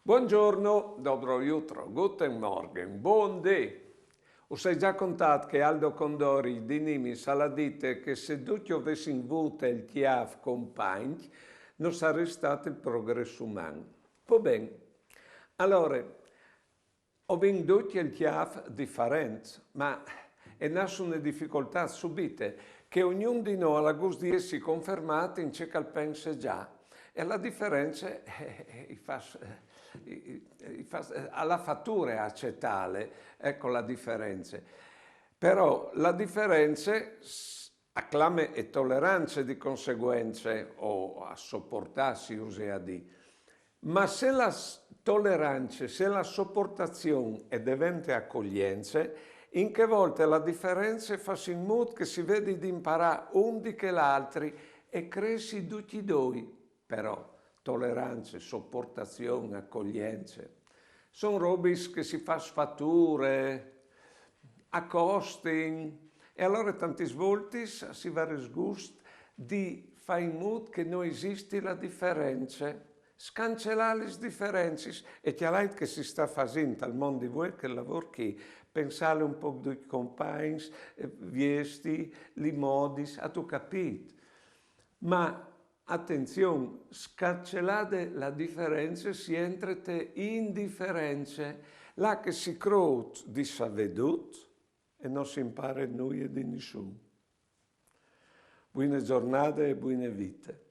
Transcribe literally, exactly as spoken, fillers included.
Buongiorno, dobro jutro, guten Morgen, buon dì. Us ai già contât che Aldo Condori di Nimis al à dite che se ducj o vessin vût il cjâf compagn, no sarès stât il progrès uman. Po ben, alore, o vin ducj il cjâf diferent, ma e nas une dificoltât subite, che ognun di nô al à gust di jessi confermât in ce che al pense za, e la diference, eh, eh, i fâs, eh, i, i, i fâs, eh, al à fature a acetâle, eco la diference. Però la diference s-, a clame e tolerance di conseguence, o a soportâ, si use a dî. Ma se la s-, tolerance, se la soportazion e devente acoglience, in chê volte la diference e fâs in mût che si vedi di imparâ un di chel altri e cressi ducj i doi. Però, tolerance, soportazion, acoglience, son robis che si fâs fature, a costin, e alore tantis voltis si varès gust di fâ in mût che no esisti la diference, scancelâ lis diferencis, e cjalait che si sta fasint tal mont di vuê chel lavôr chi, pensâle un pôc ducj compagns, eh, viesti, li modis, âstu capît? Ma atenzion, scancelade la diference si entre te indiference, là che si crôt di savê dut e no si impare nuie di nissun. Buine zornade e buine vite.